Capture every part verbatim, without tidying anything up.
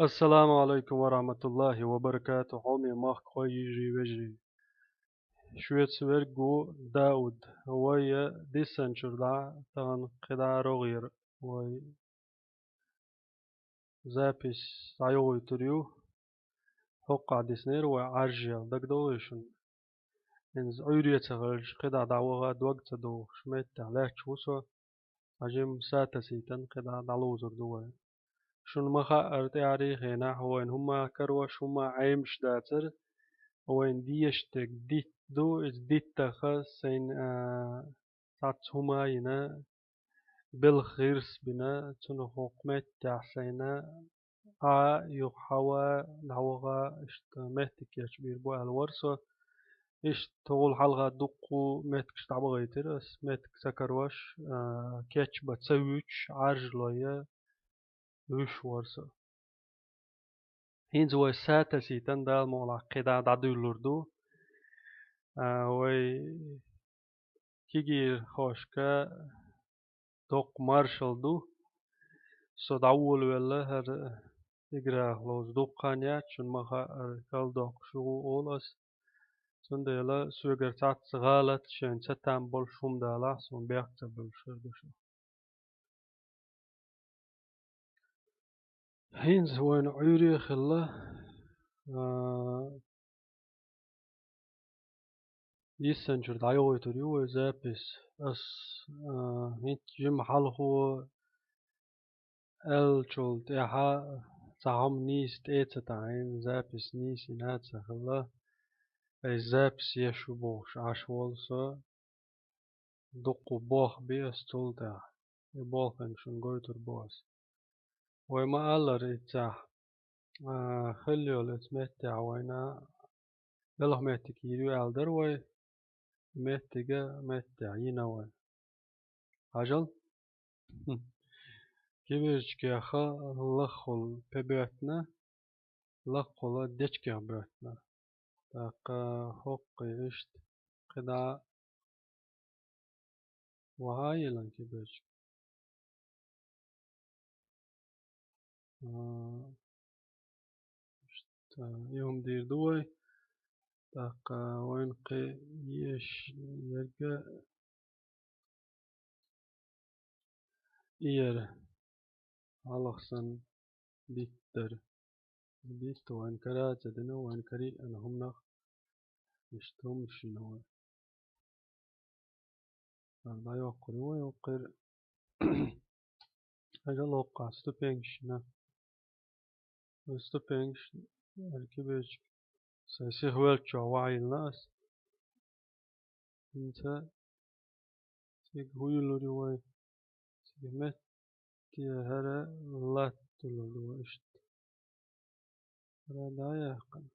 Ассаламу алайкум ва рахматуллахи ва баракатух, хьоме махкахой, йижарий, вежарий. Шуьца верг ву Дауд. Вай диссанчуьра дӀа тахана кхидӀа рогӀера вай запись дӀайохуьйтур ю. ХӀокхахь диснера вай Ӏаржъел, дагадогӀий шуна? ХӀинца Ӏуьйре ца хилча, кхидӀа дӀаваха дог ца дохуш, меттехь лаьтташ ву со. Хьажим сатасийтан кхидӀа дӀалузур ду вай. Шуна ма хаъара, тӀаьхьарий хенахь вайна хӀумма карош, хӀумма Ӏемаш дацара. Вайна дезаш дерг дитт ду, иза диттаха сайна, а, цхьацца хӀума йина, белхан гӀирс бина, цунах хӀокху меттехь сайна Ӏа, юха хьава, дӀаваха, иштта меттиг кечбийр бу аьлла вара со. Иштта тхугӀул хьалха дуккха меттигаш дӀабахийтира ас, меттиг ца карош, а, кечбан ца вуьтуш, Ӏаржлой вуьш вара со. ХӀинца вай сатасийтан Дала мукъалахь кхидӀа дӀадуьйлур ду. А, вай кегийрхошка доккха маршалла ду. Со дӀаволавелла, хӀара играх лоза дуккха хан яц, шуна ма хаъара, кхалдоккхуш ву олу ас. Цундела соьгара цхьацца гӀалат, шайна ца там болуш хӀума далахь, суна бехк ца буьллуш хир ду шу. ХӀинца вайна Ӏуьйре а хилла, а, диссанчуьра дӀайохуьйтур ю вай запись. Ас, а, хӀинца жима хьалхо аьллачул тӀаьхьа цхьа хӀума нийса тӀе а ца таӀийна, запись нийса йина а ца хилла. Ай запись еш ву бохуш Ӏаш волу со. Дуккха болх би ас цул тӀаьхьа. И болх шуна гойтур бу ас. Вай ма-аллара иццехь, а, хилла йолу оцу меттехь вайна белхан меттиг йийр ю аьлла дара вай. Меттига меттехь йина вай. Хьажал? Кибирчкеха лаххула пе боьттина, лаххула дечкех боьттина. ТӀаккха хӀокху иштта кхидӀа вахьа а йилан кибирчка. А, иштта, и хӀума дийр ду вай. ТӀаккха вайна кхин еш ерг а и яра, хьалха санна, диттара. Дитта вайна кара а ца дина, вайна карийна хӀуманах иштта хӀуманаш йина вай. Сан дӀайоккхур ю вай хӀокхуьра. Хьажал, хӀокхахь ступенькаш йина. Вай ступенькаш, эр кибечка, сайн сиха веллачохь вахьа йиллина ас. ХӀинца цига хӀун йиллур ю вай? Цига метте хӀара латта йиллур ду вай иштта. ХӀара дӀа а яьккхина.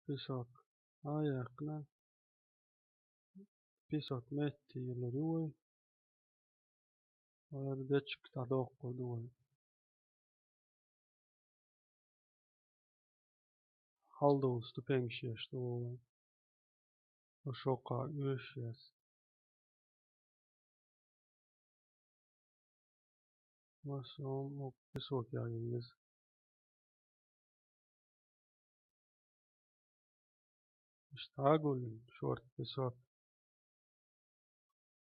Песок дӀа а яьккхина. Песок метте йиллур ю вай. ХӀара дечка дӀадоккхур ду вай. Хьалдолу ступенькаш еш ду вай. Аш хӀокхахь оьшуш яц. Масалан, хӀокху песок яхьийна иза. Иштта гулйина шорта песок.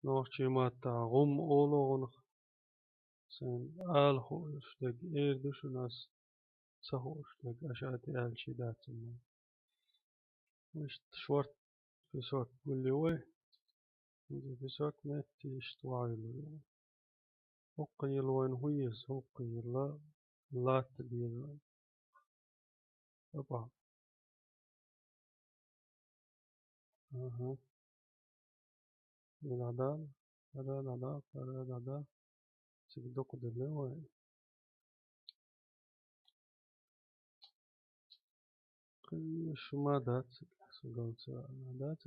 Нохчийн маттахь гӀум олу гӀунах. Сайн ала хууш дерг эр ду шуна ас, ца хууш дерг аша а тӀе аьлчий дац амма. Иштта шорта песок гулйо вай. Иза песок метте иштта вахьа йиллур ю вай. ХӀокхунна йилла вайна хӀун еза? ХӀокхунна йилла латта деза вайна. Опа. Ага. И дӀадала, хӀара дӀадала, хӀара дӀадала. Цига дукха дерг вай. Кхин шу ма дац, сан галца ма дац.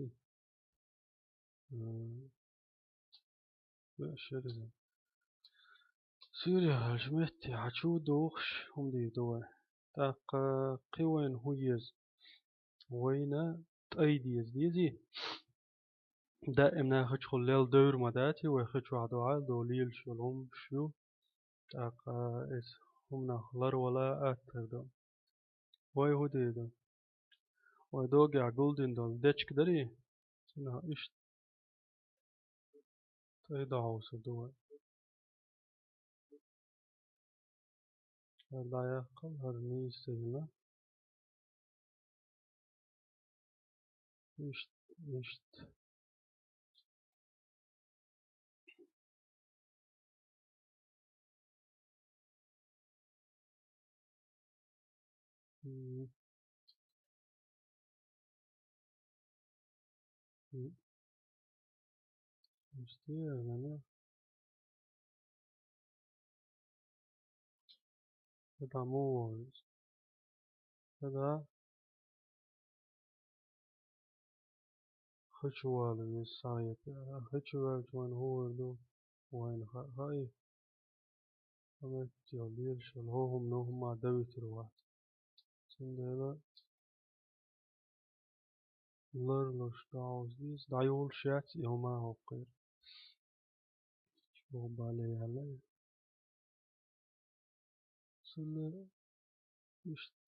М. Вешерза. Суьйре хьажа метте хьачу дохуш хӀума дийр ду вай. ТӀаккха кхин вайна хӀун еза? Вайна тӀай деза, дезий? Даимна хи чухула лелла девр ма дац, вай хи чохь дуьхьал долу лелаш йолу хӀумаш ю. ТӀаккха иза хӀуманах ларвала атта хир ду. Вай хӀун дийр ду? Вай догӀехь гулдина долу дечиг дарий? Цунах иштта тӀе дӀахьовсур ду вай. ХӀара дӀаяккхал, хӀара нийса ца хила. Иштта, иштта. Мгм. Мгм. Иштта, нана. Ада муха вогӀу иза? Ада хи чу вала веза схьаэца. Хи чу ваьлча вайна хӀун хир ду? Вайна хаа, хаий? Амма йолу лелаш йолу хӀума, хӀума дан вуьтур вац. Цундела ларлуш дӀахьовса деза, дӀайолуш яц и хӀума хӀокхуьнан. Чу бале яьлла. Цундела иштта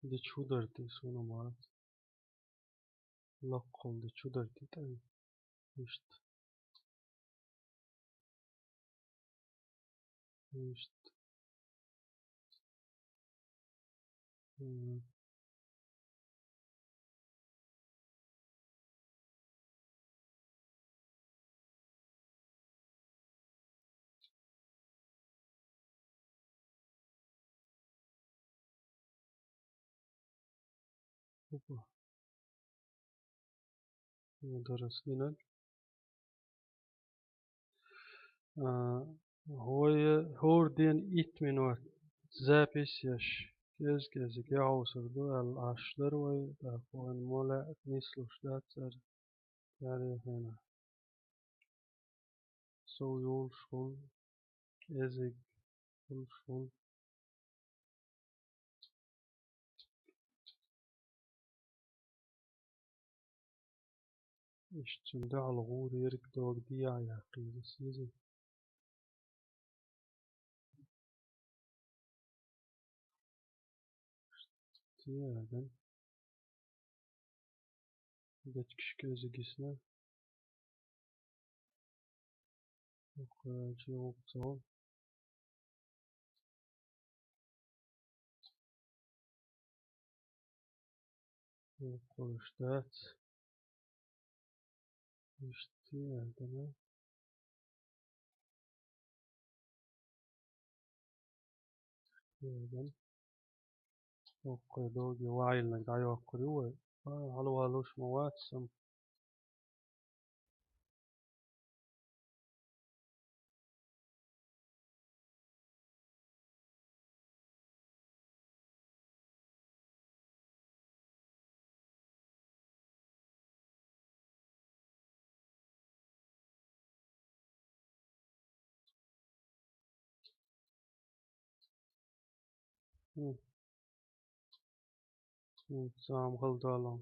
де чу дарти суна вац. Лаккхал де чу дарти тӀе. Иштта. Иштта. Мгм. Опа. Ну, дара сгинаг. А, хӀой, хӀора ден итт минот запись еш, кӀез-кӀезиг яхьовсур ду аьлла Ӏаш дара вай, тӀаккха вайна мо лаьа нислуш дац цара. Цара хенахь. Сов йолуш хуьлу, кӀезиг хуьлуш хуьлу. Иштта цуьнан дуьхьал гӀур ерг догӀу дехьа яккхийла сизи. Тиадан. Дечкаш кӀезиг йисна. Укхача гӀуп цо. Укхуш дац. Иштта аьлла. Аьлла. Укхуьй догӀе ваьллинарг дӀайоккхур ю вай. А, хьалавалуш ма вац сан. Хм. Хм, цхьа хӀума хала долу.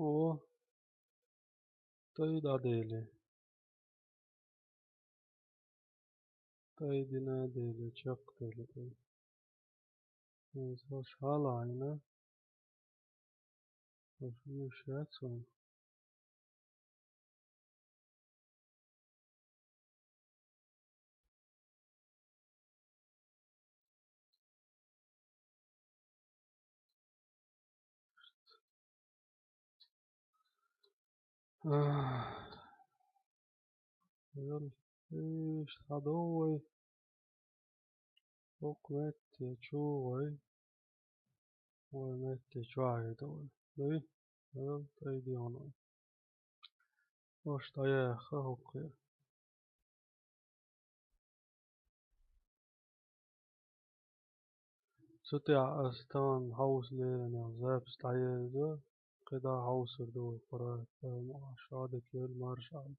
О, тӀай дӀаделе. ТӀай дина деле, чекхдели тӀай. Иза хӀуш хьала Ӏайна. ХӀуш вуьйш яц вайн. Ах. Эл, иш, хьадоввай. ХӀокху метте чу вай. Ой, метте чуаги дой. Дуй? Ам, тӀай дионой. Ош дӀаяха хӀокхе. Цу тӀа ас тхан хьовса лерина запись дӀаерза, кхидӀа хьовсар ду вай проект, ам, шада кел маршал.